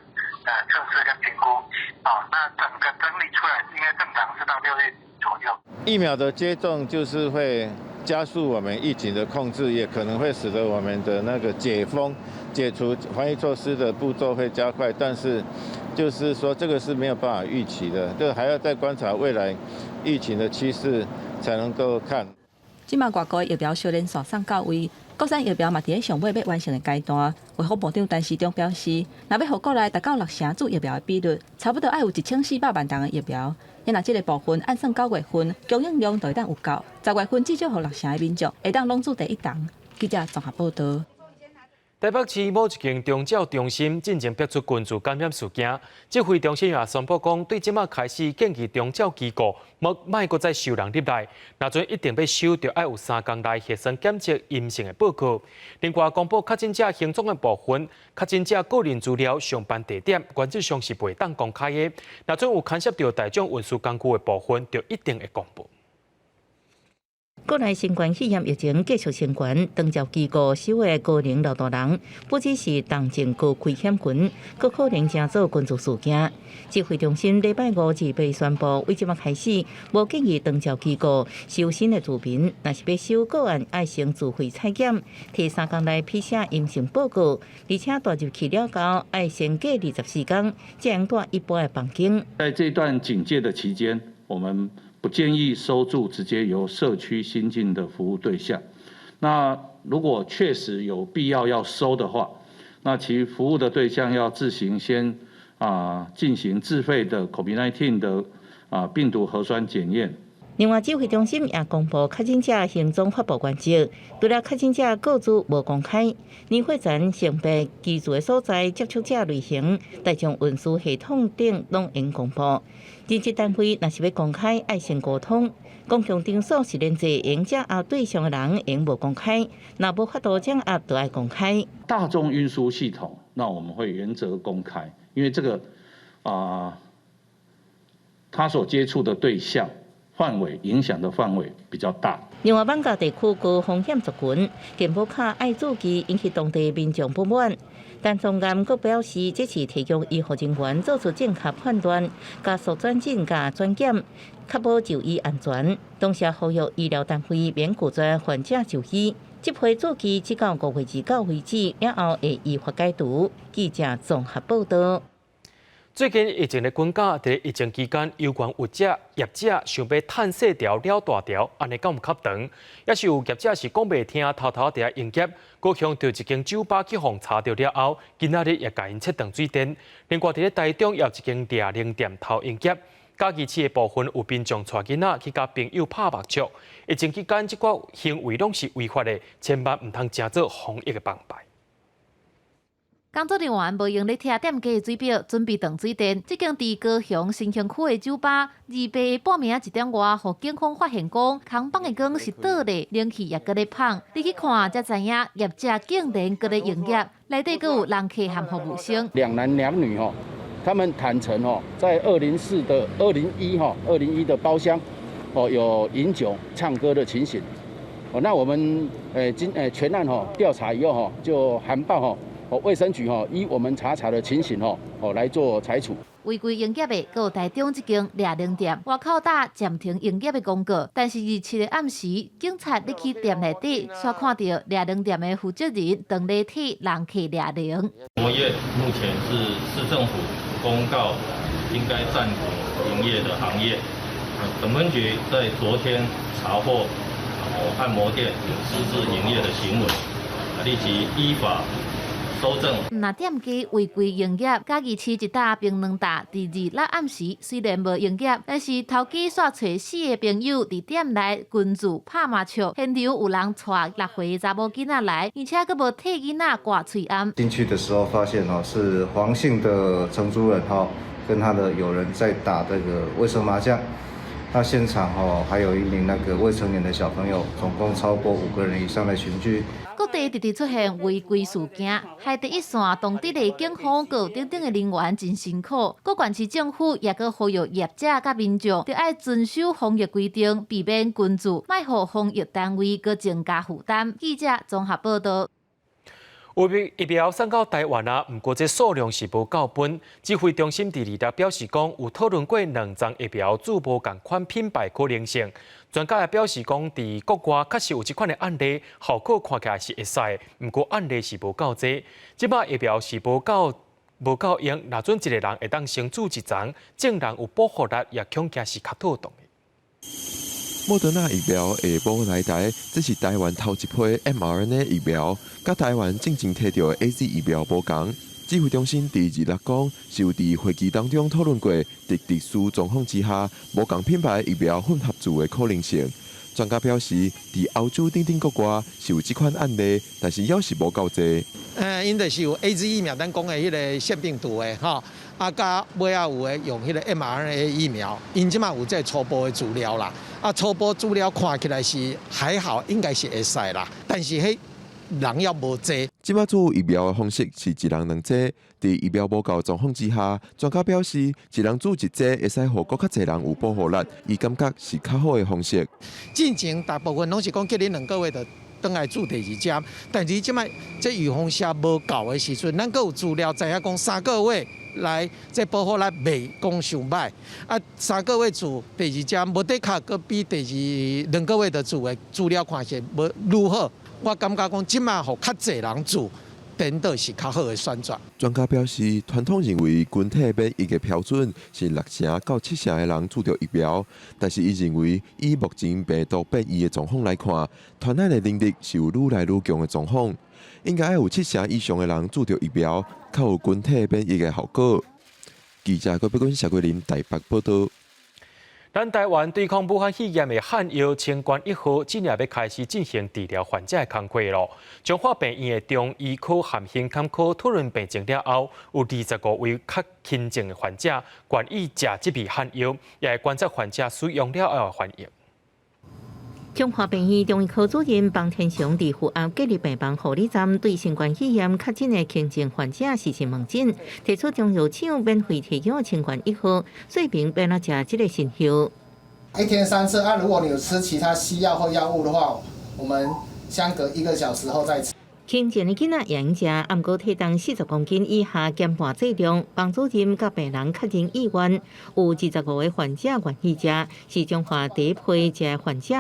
Speaker 10: 測試跟評估。啊，那整個整理出來應該正常是到6月左右。
Speaker 6: 疫苗的接種就是會加速我們疫情的控制，也可能會使得我們的那個解封、解除防疫措施的步驟會加快。但是，就是說這個是沒有辦法預期的，這個還要再觀察未來疫情的趨勢才能夠看。
Speaker 17: 這馬外國疫苗小連線送到位，國產疫苗嘛佇咧上尾欲完成的階段。衛福部長陳時中表示，若欲予國內達到六成注疫苗的比率，差不多愛有1400萬劑的疫苗。若這個部分按算9月份供應量就會當有夠，10月份至少予六成的民眾會當攏注第一針。記者綜合報道。
Speaker 1: 台北市某一間長照中心進前爆出群聚感染事件，指揮中心也宣布講，對這馬開始建議長照機構莫莫閣再收人入來，若準一定欲收，就愛有3工內核酸檢測陰性的報告。另外，公布確診者行蹤的部分，確診者個人資料、上班地點，原則上是袂當公開的。若準有牽涉著大眾運輸工具的部分，就一定會公布。
Speaker 2: 國內新冠肺炎疫情繼續升懸，長照機構收的高齡老大人，不只是重症高危險群，閣可能成做群聚事件。指揮中心禮拜五28宣布，對這馬開始，無建議長照機構收新的住民，若是欲收個案，愛先自費採檢，提3工內 PCR 陰性報告，而且帶入去了後，愛先隔24工，才會蹛一般的房間。
Speaker 11: 在這段警戒的期間，我們不建議收住直接由社區新進的服務對象。那如果確實有必要要收的話，那其服務的對象要自行先進行自費的 COVID-19 的病毒核酸檢驗。
Speaker 2: 另外，指揮中心也公布確診者行蹤發布原則，除了確診者個資無公開，年歲層、性別、居住的所在、接觸者類型、大眾運輸系統等攏應公布。任職單位若是欲公開，愛先溝通。公共場所是連坐用掌壓對象的人應無公開，若無法度掌壓，就愛公開。
Speaker 11: 大眾運輸系統，那我們會原則公開，因為這個他所接觸的對象範圍影響的範圍比較大。
Speaker 2: 另外，艋舺地區高風險族群，健保卡愛註記，引起當地民眾不滿。陳宗彥閣表示，這是提供醫護人員做出正確判斷，加速轉診佮轉檢，確保就醫安全。同時呼籲醫療單位免拒絕患者就醫。這批註記直到5月29為止，了後會依法解除。記者綜合報道。
Speaker 1: 最近疫情的滾價，佇疫情期間，有關有者業者想欲趁細條掠大條，按呢敢有較長？抑是有業者是講袂聽，偷偷佇遐營業。高雄著一間酒吧去予查著了後，今仔日也共𪜶切斷水電。另外佇咧台中也有一間掠龍店偷營業，嘉義市的部分有民眾帶囡仔去共朋友拍麻將。疫情期間，這寡行為攏是違法的，千萬毋通成做防疫的幫派。
Speaker 12: 工作人員無閒咧拆店家的水表，準備斷水電。這間佇高雄新興區的酒吧，28半暝仔1點外，予警方發現講，空房的光是倒的，冷氣也閣咧放。你去看才知影，業者竟然閣咧營業，內底閣有人客和服務生。
Speaker 13: 兩男兩女吼，他們坦承吼，在204的201吼，201的包廂，哦有飲酒唱歌的情形。哦，那我們經全案吼調查以後吼，就函報吼。衛生局吼，依我們查的情形吼，哦來做裁處。
Speaker 12: 違規營業的，閣有台中這間掠龍店，外口貼暫停營業的公告，但是27日暗時，警察入去店內底，煞看著掠龍店的負責人當咧替人客掠龍。
Speaker 14: 按摩業目前是市政府公告應該暫停營業的行業。本分局在昨天查獲按摩店有私自營業的行為，立即依法蒐證。
Speaker 12: 毋但店家違規營業，嘉義市一搭檳榔塔佇26暗時雖然無營業，但是頭家煞揣四个朋友佇店內群聚拍麻將，現場有人帶6歲查某囡仔來，而且閣無替囡仔掛喙罨。
Speaker 3: 進去的時候發現哦，是黃姓的承租人哈，跟他的友人在打這個衛生麻將。那現場吼還有一名那個未成年的小朋友，總共超過5個人以上的群聚。
Speaker 12: 各地直直出現違規事件，害第一線當地的警方閣等等的人員真辛苦。各縣市政府也閣呼籲業者佮民眾，著愛遵守防疫規定，避免群聚，莫予防疫單位閣增加負擔。記者綜合報道。
Speaker 1: 有疫苗送到台灣啊，毋過這數量是無夠分。指揮中心佇26表示講，有討論過兩針疫苗注無仝款品牌可能性。專家也表示講，佇國外確實有這款的案例，效果看起來是會使，毋過案例是無夠濟。這擺疫苗是無夠用，若準一個人會當先注一針，證人有保護力，也恐驚是較妥當的。
Speaker 15: 莫德納疫苗下晡來台，這是台灣頭一批 mRNA 疫苗，佮台灣進前提著的 AZ 疫苗無仝。指揮中心佇26講，是有佇會議當中討論過，佇特殊狀況之下，無仝品牌疫苗混合注的可能性。專家表示，佇歐洲等等國外是有這款案例，但是猶是無夠濟。
Speaker 17: 𪜶就是有 AZ 疫苗，咱講的彼个腺病毒的吼，啊，佮尾仔有的用彼个 mRNA 疫苗，𪜶這馬有這初步的資料啦。啊，初步資料看起來是還好，應該是會使啦。但是彼人猶無濟。
Speaker 15: 這擺注疫苗的方式是一人兩劑，佇疫苗無夠狀況之下，專家表示，一人注一劑會使予閣較濟人有保護力，伊感覺是較好的方式。
Speaker 17: 進前大部分攏是講隔恁2個月就轉來注第二針，但是這擺這預防射無夠的時陣，咱閣有資料知影講3個月來這保護力袂講傷䆀。啊，三個月注第二針，無的確閣比第二2個月就注的資料看起來無如何。我感覺講，這擺予較濟人注，顛倒是較好的選擇。
Speaker 15: 專家表示，傳統認為群體免疫的標準是6成到7成的人注著疫苗，但是伊認為以目前病毒變異的狀況來看，傳染的能力是有愈來愈強的狀況，應該愛有7成以上的人注著疫苗，較有群體免疫的效果。記者郭碧君、謝桂林台北報道。
Speaker 1: 咱台灣對抗武漢肺炎的漢藥清冠一號，這晡欲開始進行治療患者的工課囉。彰化病院的中醫科和胸腔科討論病情了後，有25位較輕症的患者願意食這味漢藥，也會觀察患者使用了後的反應。
Speaker 2: 彰化病院中醫科主任彭天祥佇負壓隔離病房護理站，對新冠肺炎確診的輕症患者實施問診，提出中藥廠免費提供清冠一號，說明欲按怎食這个新藥。
Speaker 16: 一天三次，啊，如果你有吃其他西藥或藥物的話，我們相隔1個小時後再吃。
Speaker 2: 輕症的囡仔會用食，毋過體重40公斤以下減半劑量。彭主任佮病人確認意願，有25個患者願意食，是彰化第一批食的患者。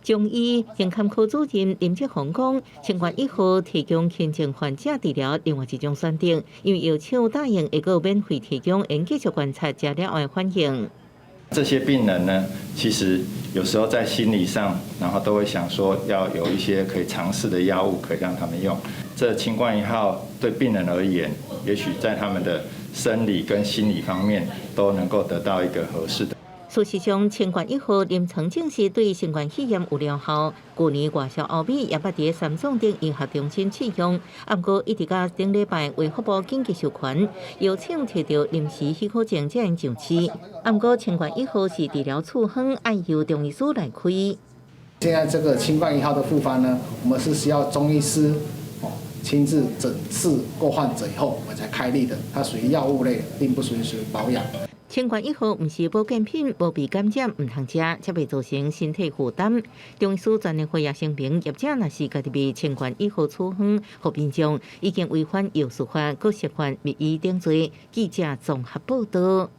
Speaker 2: 中醫胸腔科主任林志宏講，清冠一號提供輕症患者治療另外一種選擇，因為藥廠答應會閣免費提供，會繼續觀察食了後的反應。
Speaker 18: 這些病人呢，其實有時候在心理上，然後都會想說要有一些可以嘗試的藥物可以讓他們用。這清冠一號對病人而言，也許在他們的生理跟心理方面都能夠得到一個合適的。
Speaker 2: 事實上，清冠一號臨床證實對新冠肺炎有療效。舊年外銷歐美也捌佇三總頂醫學中心試用，毋過一直到頂禮拜衛福部緊急授權，藥廠提著臨時許可證才能上市。毋過清冠一號是治療處方，愛由中醫師來開。
Speaker 16: 現在這個清冠一號的複方呢，我們是需要中醫師哦親自診視過患者以後，我們才開立的。它屬於藥物類，並不屬於保養。
Speaker 2: 清冠一號毋是保健品，無被感染毋通食，才袂造成身體負擔。中醫師專業會也聲明，業者若是家己賣清冠一號處方，予民眾已經違反藥事法，閣涉犯密醫等罪。記者綜合報道。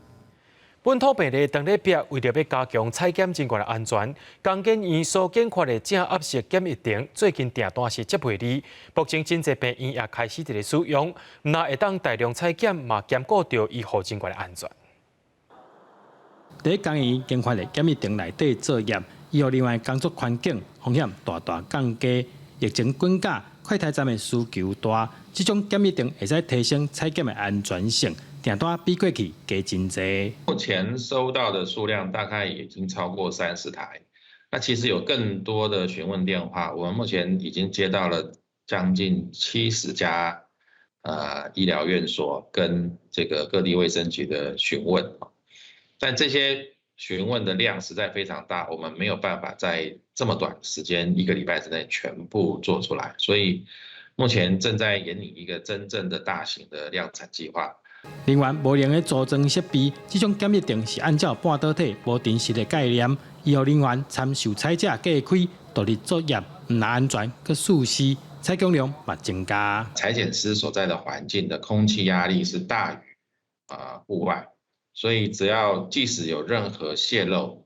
Speaker 1: 本土病例當咧逼，為著欲加強採檢人員的安全，工研院所研發的正壓式檢疫燈，最近訂單是接袂離。目前真濟病院也開始佇咧使用，毋但會當大量採檢，嘛兼顧著醫護人員的安全。
Speaker 19: 佇工研院研發的檢疫燈內底作業，醫護人員工作環境風險大大降低。疫情滾價，快篩站的需求大，這種檢疫亭會使提升採檢的安全性，訂單比過去加真濟。
Speaker 4: 目前收到的數量大概已經超過30台，那其實有更多的詢問電話，我們目前已經接到了將近70家醫療院所跟這個各地衛生局的詢問，但這些詢問的量實在非常大，我們沒有辦法在這麼短時間一個禮拜之內全部做出來，所以目前正在研擬一個真正的大型的量產計劃。
Speaker 19: 另外，無閒的組裝設備，這種檢疫亭是按照半導體無定時的概念，醫護人員參受採者隔開，獨立作業，毋但安全，閣舒適，採檢量嘛增加。
Speaker 4: 採檢師所在的環境的空氣壓力是大於戶外，所以只要即使有任何洩漏，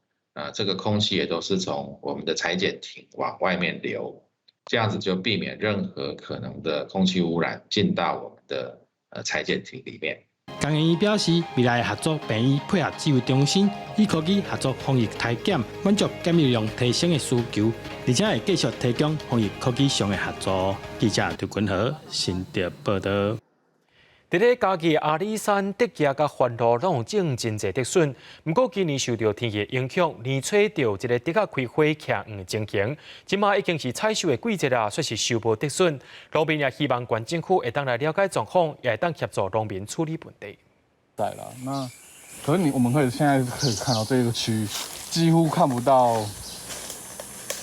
Speaker 4: 這個空氣也都是從我們的採檢亭往外面流，這樣子就避免任何可能的空氣污染進到我們的採檢亭裡面。
Speaker 19: 工研院表示，未來合作病院配合指揮中心，以科技合作防疫篩檢，滿足檢疫量提升的需求，而且會繼續提供防疫科技上的合作。記者劉君和新竹報道。
Speaker 1: 佇咧嘉義阿里山竹仔佮番路攏有種真濟竹筍，毋過今年受著天氣影響，年初著這個竹仔開花徛黃的情形，這馬已經是採收的季節啦，卻是收無竹筍。農民也希望縣政府會當來了解狀況，也會當協助農民處理問題。
Speaker 5: 在啦，那可是你我們可以現在可以看到這個區幾乎看不到，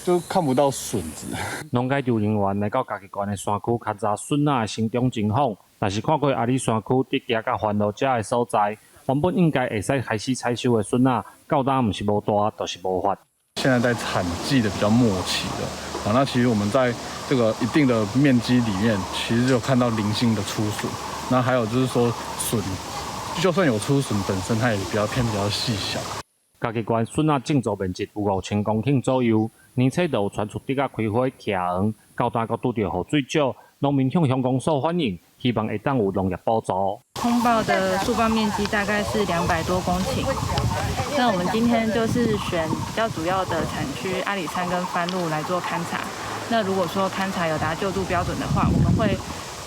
Speaker 5: 就看不到筍子。
Speaker 11: 農改場人員來到嘉義縣的山區勘察筍仔的生長情況。若是看過阿里山區竹仔佮番路遮的所在，原本應該會使開始採收的筍仔，到今毋是無大，就是無發。
Speaker 5: 現在在產季的比較末期了，啊，那其實我們在這個一定的面積裡面，其實就看到零星的出筍。那還有就是說筍，就算有出筍，本身它也比較偏比較細小。
Speaker 11: 嘉義縣筍仔種植面積有5000公頃左右，年初就有傳出竹仔開花徛黃，到今閣拄著雨水少，農民向鄉公所反映，希望會當有農業補助。
Speaker 20: 通報的樹冠面積大概是200多公頃。那我們今天就是選比較主要的產區阿里山跟番路來做勘察。那如果說勘察有達救助標準的話，我們會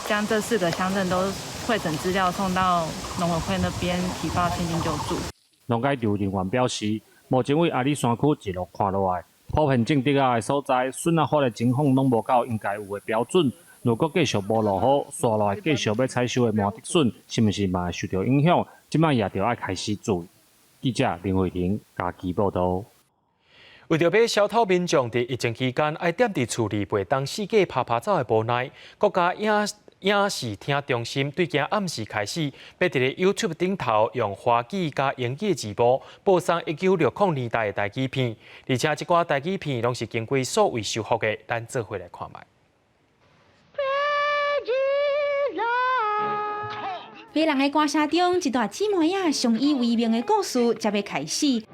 Speaker 20: 將這四個鄉鎮都彙整資料送到農委會那邊提報現金救助。
Speaker 11: 農改場人員表示，目前為阿里山區一路看落來，普遍種竹仔的所在，筍仔發的情況攏無到應該有的標準。如果繼續無落雨，紲落來繼續欲採收的麻竹筍，是毋是嘛會受著影響？這擺也著愛開始注意。記者林慧婷嘉義報道。
Speaker 1: 為著欲消透民眾佇疫情期間愛踮佇厝裡袂當四界趴趴走的無奈，國家影視聽中心對今暗時開始，欲佇咧 YouTube 頂頭用華語佮英語字幕播送1960年代的台語片，而且這寡台語片攏是經過數位修復的，咱做伙來看覓。
Speaker 21: Pray the Lord。迷人的歌聲中，一大姊妹仔相依為命的故事才欲開始。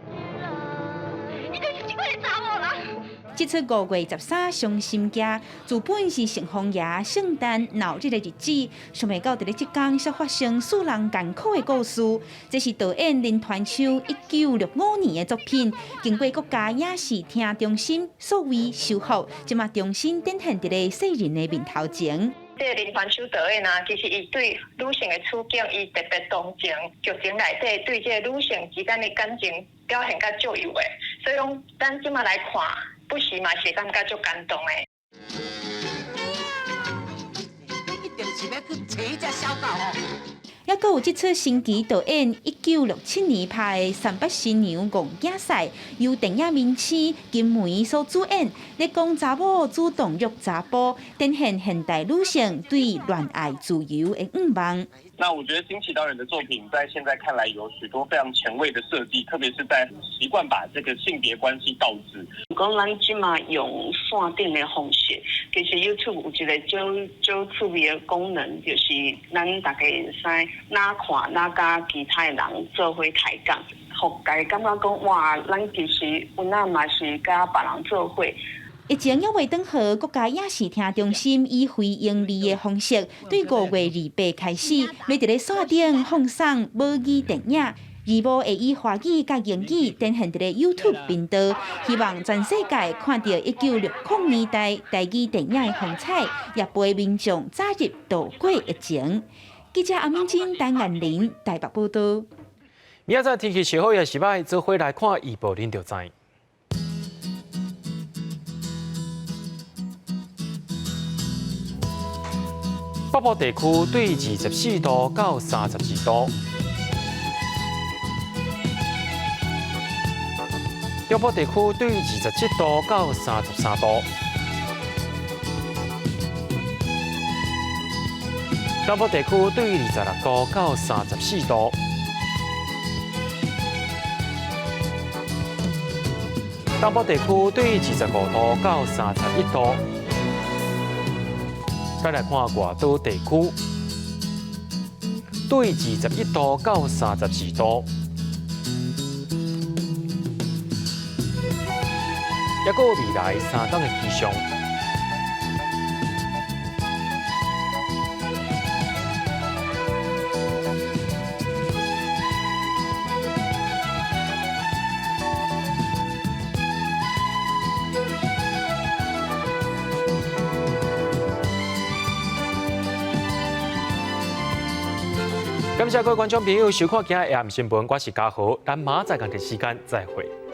Speaker 21: 這齣5月13傷心夜，自本是城隍爺聖誕鬧熱的日子，想袂到佇咧這工卻發生使人艱苦的故事。這是導演林傳秋1965年的作品，經過國家影視聽中心數位修復，這馬重新展現佇咧世人的面頭前。
Speaker 22: 這個林傳秋導演啊，其實伊對女性的處境，伊特別同情，劇情內底對這個女性之間的感情表現較足有的，所以講咱這馬來看，不時嘛是感覺足感動的。
Speaker 23: 你一定是欲去揣彼隻小狗哦。
Speaker 21: 猶閣有這齣神奇導演1967年拍的《三八新娘戇囝婿》，由電影明星金梅所主演，咧講查某主動約查埔，展現現代女性對戀愛自由的願望。
Speaker 24: 那我覺得金奇導演的作品在現在看來有許多非常前衛的設計，特別是在習慣把這個性別關係倒置。
Speaker 28: 講咱這馬用線頂的方式，其實 YouTube 有一個足足趣味的功能，就是咱大家會使哪看哪佮其他的人做伙抬槓，予家己感覺講哇，咱其實有哪嘛是佮別人做伙。
Speaker 21: 疫情猶未轉好，國家影視聽中心以非營利的方式，對5月28開始，欲佇咧線頂放送母語電影。字幕會以華語佮英語展現佇咧 YouTube 頻道，希望全世界看著1960年代台語電影的風采，也陪民眾早日度過疫情。記者阿敏珍、陳彥琳台北報導。
Speaker 1: 明仔載天氣是好抑是䆀，做伙來看預報，恁就知。北部地區對24度到32度，中部地區對27度到33度，南部地區對26度到34度，東部地區對25度到31度。再來看外島地區，對21度到34度，抑閣有未來3天的氣象。感謝各位觀眾朋友收看今日的新聞，我是嘉豪，咱明仔載仝個時間再會。